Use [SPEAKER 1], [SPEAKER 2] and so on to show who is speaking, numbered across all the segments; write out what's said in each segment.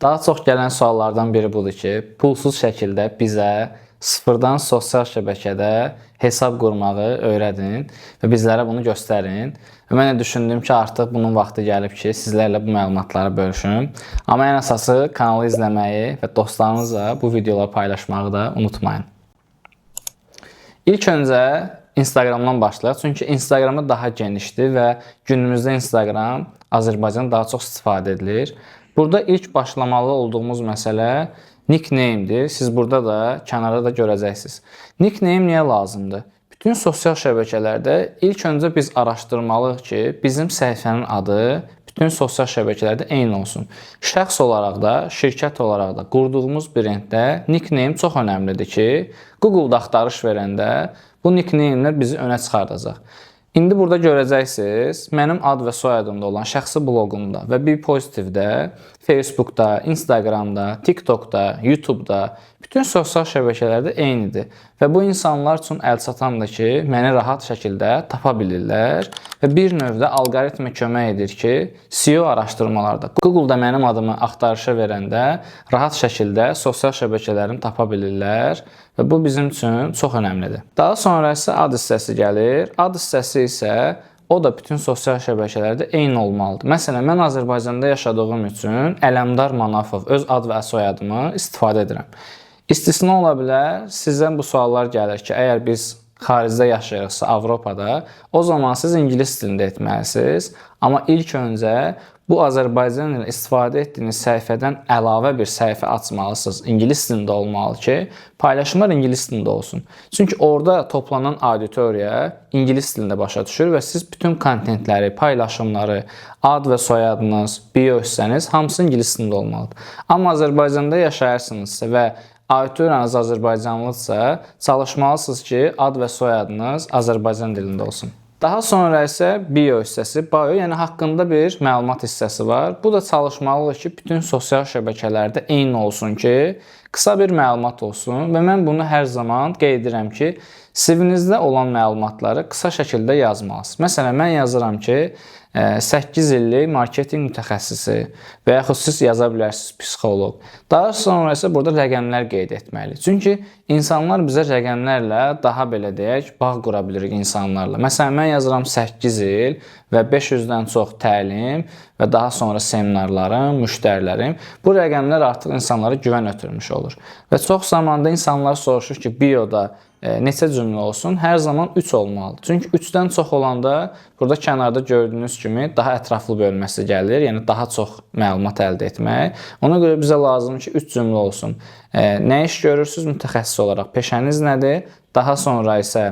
[SPEAKER 1] Daha çox gələn suallardan biri budur ki, pulsuz şəkildə bizə sıfırdan sosial şəbəkədə hesab qurmağı öyrədin və bizlərə bunu göstərin. Və mən də düşündüm ki, artıq bunun vaxtı gəlib ki, sizlərlə bu məlumatları bölüşüm. Amma ən əsası kanalı izləməyi və dostlarınızla bu videoları paylaşmağı da unutmayın. İlk öncə Instagramdan başlayaq. Çünki Instagramda daha genişdir və günümüzdə Instagram Azərbaycanda daha çox istifadə edilir. Burada ilk başlamalı olduğumuz məsələ nickname-dir. Siz burada da, kənarda da görəcəksiniz. Nickname niyə lazımdır? Bütün sosial şəbəkələrdə ilk öncə biz araşdırmalıyıq ki, bizim səhifənin adı bütün sosial şəbəkələrdə eyni olsun. Şəxs olaraq da, şirkət olaraq da qurduğumuz brenddə nickname çox önəmlidir ki, Google-da axtarış verəndə bu nickname-lər bizi önə çıxardacaq. İndi burada görəcəksiniz, mənim ad və soyadımda olan şəxsi bloqumda və Be Positive-də, Facebookda, Instagramda, TikTokda, YouTube'da, bütün sosial şəbəkələrdə eynidir. Və bu insanlar üçün əlçatandır ki, məni rahat şəkildə tapa bilirlər və bir növdə alqoritmə kömək edir ki, SEO araşdırmalarda Google-da mənim adımı axtarışa verəndə rahat şəkildə sosial şəbəkələrimi tapa bilirlər və bu bizim üçün çox önəmlidir. Daha sonra isə ad hissəsi gəlir. Ad hissəsi isə o da bütün sosial şəbəkələrdə eyni olmalıdır. Məsələn, mən Azərbaycanda yaşadığım üçün Ələmdar Manafov öz ad və soyadımı istifadə edirəm. İstisna ola bilər, sizdən bu suallar gəlir ki, əgər biz xaricdə yaşayırıqsa, Avropada, o zaman siz ingilis dilində etməlisiniz. Amma ilk öncə bu Azərbaycan ilə istifadə etdiyiniz səhifədən əlavə bir səhifə açmalısınız. İngilis dilində olmalı ki, paylaşımlar ingilis dilində olsun. Çünki orada toplanan auditoriya ingilis dilində başa düşür və siz bütün kontentləri, paylaşımları, ad və soyadınız, bio hissəniz hamısı ingilis dilində olmalıdır. Amma Azərbaycanda yaşayırsınızsa və auditoriyanız Azərbaycanlıdırsa, çalışmalısınız ki, ad və soyadınız Azərbaycan dilində olsun. Daha sonra isə bio hissəsi, bio, yəni haqqında bir məlumat hissəsi var. Bu da çalışmalıdır ki, bütün sosial şəbəkələrdə eyni olsun ki, qısa bir məlumat olsun və mən bunu hər zaman qeyd edirəm ki, CV-nizdə olan məlumatları qısa şəkildə yazmalısınız. Məsələn, mən yazıram ki, 8 illik marketinq mütəxəssisi və yaxud siz yaza bilərsiniz psixoloq. Daha sonra isə burada rəqəmlər qeyd etməliyik. Çünki insanlar bizə rəqəmlərlə daha belə deyək, bağ qura bilirik insanlarla. Məsələn, mən yazıram 8 il və 500-dən çox təlim və daha sonra seminarlarım, müştərilərim. Bu rəqəmlər artıq insanlara güvən ötürmüş olur. Və çox zamanda insanlar soruşur ki, bioda neçə cümlə olsun? Hər zaman 3 olmalıdır. Çünki 3-dən çox olanda burada kənarda gördüyünüz kimi daha ətraflı bölməsi gəlir. Yəni daha çox məlumat əldə etmək. Ona görə bizə lazımdır ki, 3 cümlə olsun. Nə iş görürsüz mütəxəssis olaraq? Peşəniz nədir? Daha sonra isə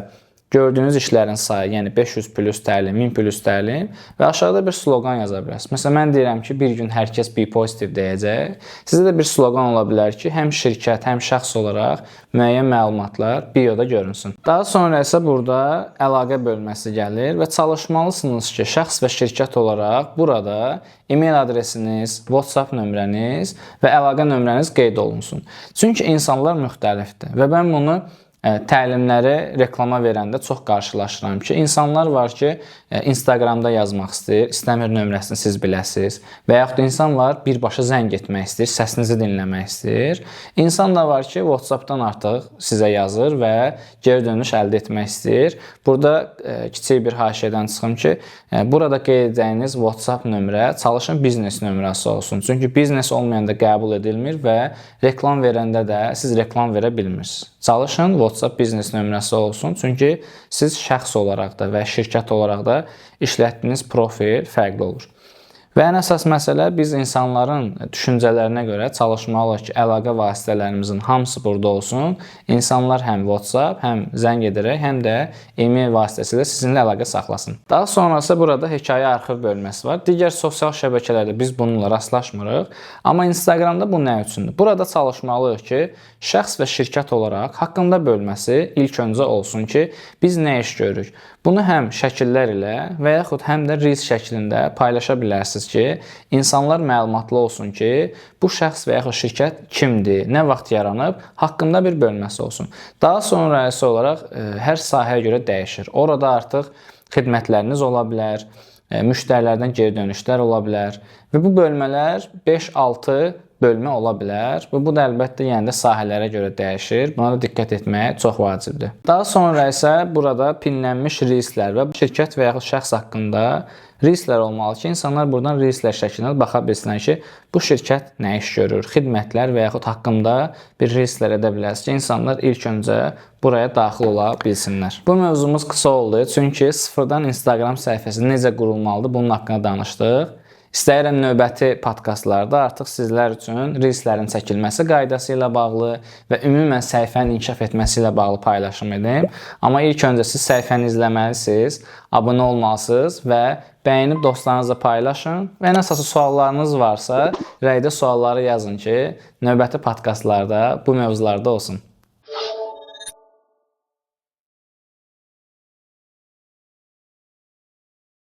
[SPEAKER 1] gördüyünüz işlərin sayı, yəni 500 plus təlim, 1000 plus təlim və aşağıda bir sloqan yaza bilərsiniz. Məsələn, mən deyirəm ki, bir gün hər kəs Be Positive deyəcək. Sizə də bir sloqan ola bilər ki, həm şirkət, həm şəxs olaraq müəyyən məlumatlar bioda görünsün. Daha sonra isə burada əlaqə bölməsi gəlir və çalışmalısınız ki, şəxs və şirkət olaraq burada e-mail adresiniz, WhatsApp nömrəniz və əlaqə nömrəniz qeyd olunsun. Çünki insanlar müxtəlifdir və mən bunu təlimləri reklama verəndə çox qarşılaşıram ki, insanlar var ki, Instagramda yazmaq istəyir, istəmir nömrəsini siz biləsiniz və yaxud da insan var birbaşa zəng etmək istəyir, səsinizi dinləmək istəyir. İnsan da var ki, WhatsApp-dan artıq sizə yazır və geri dönüş əldə etmək istəyir. Burada kiçik bir haşiyədən çıxım ki, burada qeyd edəcəyiniz WhatsApp nömrə çalışın biznes nömrəsi olsun. Çünki biznes olmayanda qəbul edilmir və reklam verəndə də siz reklam verə bilmirsiniz. Çalışın WhatsApp biznes nömrəsi olsun. Çünki siz şəxs olaraq da və şirkət olaraq da işlətdiyiniz profil fərqli olur. Və ən əsas məsələ biz insanların düşüncələrinə görə çalışmalıyıq ki, əlaqə vasitələrimizin hamısı burada olsun. İnsanlar həm WhatsApp, həm zəng edərək, həm də e-mail vasitəsilə sizinlə əlaqə saxlasın. Daha sonrası burada hekayə arxiv bölməsi var. Digər sosial şəbəkələrdə biz bununla rastlaşmırıq. Amma Instagramda bu nə üçündür? Burada çalışmalıyıq ki, şəxs və şirkət olaraq haqqında bölməsi ilk öncə olsun ki, biz nə iş görürük. Bunu həm şəkillər ilə və yaxud həm də Reels şəklində paylaşa bilərsiniz ki, insanlar məlumatlı olsun ki, bu şəxs və yaxud şirkət kimdir, nə vaxt yaranıb, haqqında bir bölməsi olsun. Daha sonra isə olaraq hər sahəyə görə dəyişir. Orada artıq xidmətləriniz ola bilər, müştərilərdən geri dönüşlər ola bilər və bu bölmələr 5-6 bölmə ola bilər. Və bu da əlbəttə yenə də sahələrə görə dəyişir. Buna da diqqət etmək çox vacibdir. Daha sonra isə burada pinlənmiş reelslər və şirkət və yaxud şəxs haqqında reelslər olmalı ki, insanlar buradan reelslər şəklində baxa bilsinlər ki, bu şirkət nə iş görür, xidmətlər və yaxud haqqında bir reelslər edə bilərsiniz ki, insanlar ilk öncə buraya daxil ola bilsinlər. Bu mövzumuz qısa oldu, çünki sıfırdan Instagram səhifəsi necə qurulmalıdır, bunun haqqında danışdıq. İstəyirəm növbəti podkastlarda artıq sizlər üçün reelslərin çəkilməsi qaydası ilə bağlı və ümumən səhifənin inkişaf etməsi ilə bağlı paylaşım edim. Amma ilk öncə siz səhifəni izləməlisiniz, abunə olmalısınız və bəyənib dostlarınızla paylaşın və ən əsası suallarınız varsa, rəydə sualları yazın ki, növbəti podkastlarda bu mövzularda olsun.